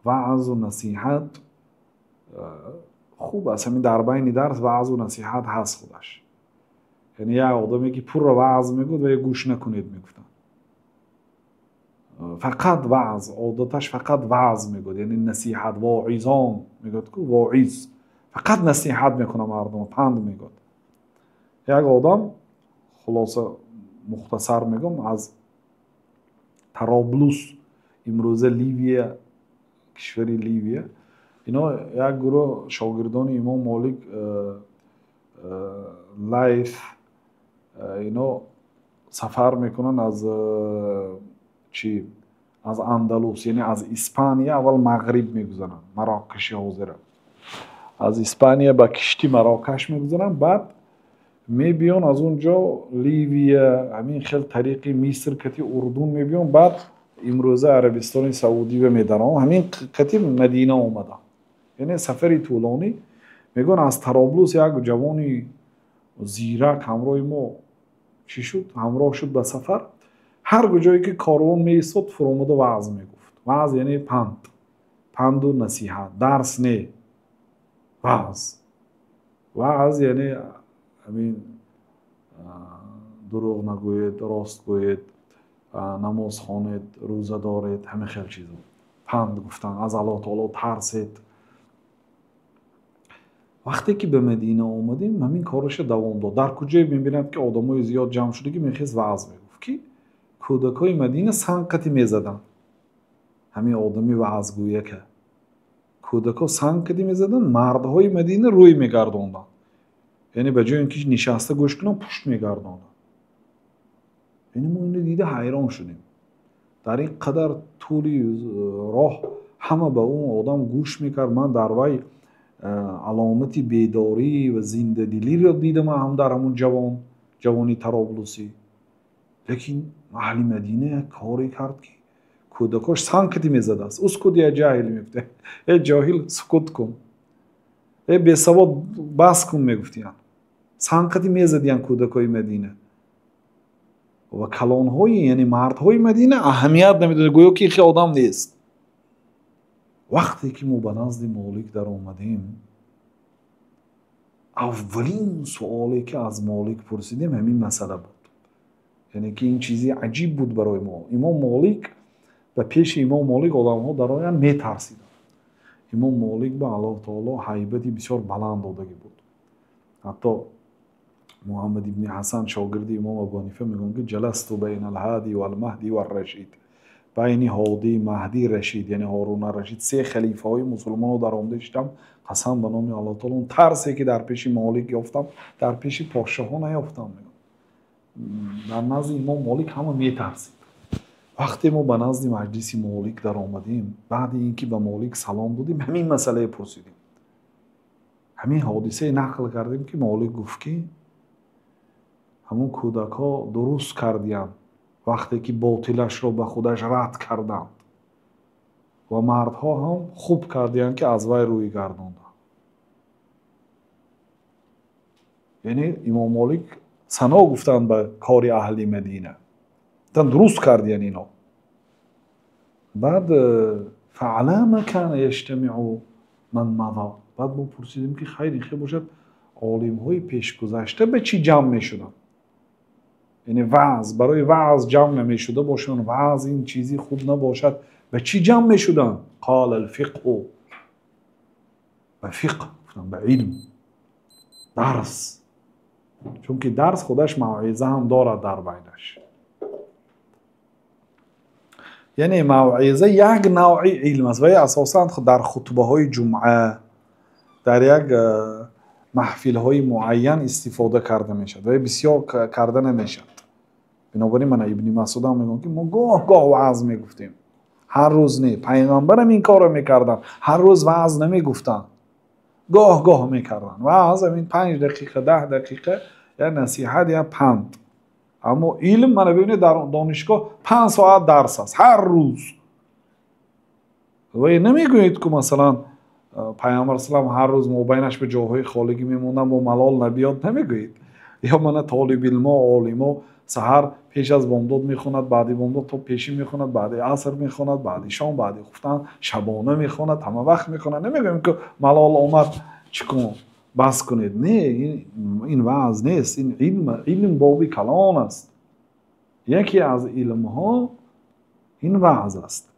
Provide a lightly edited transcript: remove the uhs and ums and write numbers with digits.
Ваъзу насиҳат хуб аст, ҳамин дар байни дарс ваъзу насиҳат ҳаст худаш. Яъне як одаме ки пурра ваъз мегӯяд ва гӯш накунед мегуфтанд. Фақат ваъз, одаташ фақат ваъз мегӯяд, яъне насиҳат, воизон мегӯяд ку воиз фақат насиҳат мекунад мардум, панд мегӯяд. Як одам, хулоса мухтасар мегӯям, аз Тароблус, имрӯза Ливия, кишвари Ливия, ино як гурӯҳ шогирдони имом Молик, Лайф, ино сафар мекунанд аз чи, аз Андалус, яъне аз Испания аввал Мағриб мегузаранд, Марокаши ҳозира. Аз Испания ба кишти Марокаш мегузаранд, баъд мебиён аз он ҷо Ливия, ҳамин хел тариқи Миср кати Урдун мебиён, баъд имрӯза Арабистони Саудӣ медаранд, ҳамин кати Мадина омаданд. Яъне сафари тӯлонӣ. Мегӯянд аз Тароблус як ҷавони зирак ҳамроҳи мо чӣ шуд? Ҳамроҳ шуд ба сафар. Ҳар куҷое ки корвон меистод, фуромада ваъз мегуфт. Ваъз яъне панд, панду насиҳат, дарс не, ваъз. Ваъз яъне ҳамин дурӯғ нагӯед, рост гӯед, намоз хонед, рӯза доред, ҳамин хел чизо. Панд гуфтан, аз Аллоҳ таоло тарсед. Вақте ки ба Мадина омадем, ҳамин корашро давом дод. Дар куҷое мебинад ки одамои зиёд ҷамъ шудагӣ, мехест ваъз мегуфт, ки кӯдакҳои Мадина санг қати мезаданд. Ҳамин одами ваъзгӯяка. Кӯдакҳо санг қати мезаданд, мардҳои Мадина рӯй мегардонданд. Яъне ба ҷои ин ки нишаста гӯш кунанд, пушт мегардонданд. Яъне мо инро дида ҳайрон шудем. Дар ин қадар тӯли роҳ ҳама ба он одам гӯш мекард. Ман дар вай аломати бедорӣ ва зиндадилиро дидам ҳам дар ҳамун ҷавони Тароблусӣ. Лекин аҳли Мадина як коре кард ки кӯдакош санг қати мезадааст. Ускут я ҷоҳил мегуфт. Э ҷоҳил, сукут кун. Э бесавод, бас кун мегуфтиянд. Санг қати мезадиянд кӯдакои Мадина. Ва калонҳои, яъне мардҳои Мадина аҳамият намедоданд, гӯё ки хе одам нест. Вақте ки мо ба назди Молик даромадем, аввалин суоле ки аз Молик пурсидем ҳамин масъала буд. Яъне ки ин чизи аҷиб буд барои мо. Имом Молик, ба пеши имом Молик одамҳо дароянд метарсиданд. Имом Молик ба Аллоҳ таоло ҳайбати бисёр баланд додагӣ буд. Ҳатто Муҳаммад ибни Ҳасан, шогирди имом Абу Ҳанифа, мегӯянд ки ҷаласту байна алҳади валмаҳди варрашид, байни ҳодӣ, маҳдӣ, рашид, яъне Ҳорун ар-Рашид, се халифаҳои мусулмонро даромада шидам, қасам ба номи Аллоҳ таоло, он тарсе ки дар пеши Молик ёфтам, дар пеши подшоҳҳо наёфтам. Дар назди имом Молик ҳама метарсид. Вақте мо ба назди маҷлиси Молик даромадем, баъди ин ки ба Молик салом додем, ҳамин масъалае пурсидем. Ҳамин ҳодисае нақл кардем, ки Молик гуфт ки ҳамун кӯдакҳо дуруст кардиянд вақте ки ботилашро ба худаш рад карданд, ва мардҳо ҳам хуб кардиянд ки аз вай рӯй гардонданд. Яъне имом Молик сано гуфтанд ба кори аҳли Мадина, гуфтанд дуруст кардиянд ино. Баъд фаъла ма кана яҷтамиъу ман маза, баъд мо пурсидем ки хайр, ин хел бошад, олимҳои пешгузашта ба чӣ ҷамъ мешуданд? Яъне ваъз, барои ваъз ҷамъ намешуда бошанд, ваъз ин чизи хуб набошад, ба чӣ ҷамъ мешуданд? Қала алфиқҳу, ба фиқҳ гуфтанд, ба илм, дарс. Чунки дарс худаш мавъиза ҳам дорад дар байнаш. Яъне мавъиза як навъи илм аст ва асосан дар хутбаҳои ҷумъа, дар як маҳфилҳои муайян истифода карда мешавад ва бисёр карда намешавад. Бинобар ин мана Ибни Масъуд ҳам мегӯянд ки мо гоҳ-гоҳ ваъз мегуфтем, ҳар рӯз не. Пайғамбарам ин корро мекарданд, ҳар рӯз ваъз намегуфтанд, гоҳ-гоҳ мекарданд. Ваъз ҳамин 5 дақиқа, 10 дақиқа я насиҳат, я панд. Аммо илм, мана бибинед, дар донишгоҳ 5 соат дарс аст ҳар рӯз. Ва намегӯед ку масалан пайғамбар салам ҳар рӯз мобайнаш ба ҷойҳои холигӣ мемонданд, бо малол набиёд, намегӯед. Ё мана толибилмо, олимо саҳар пеш аз бомдод мехонад, баъди бомдод то пешин мехонад, баъди аср мехонад, баъди шом, баъди хуфтан, шабона мехонад, ҳама вақт мехонад. Намегӯем, ки малол омад, чӣ кун, бас кунед. Не, ин ваъз нест, ин илм. Илм боби калон аст. Яке аз илмҳо ин ваъз аст.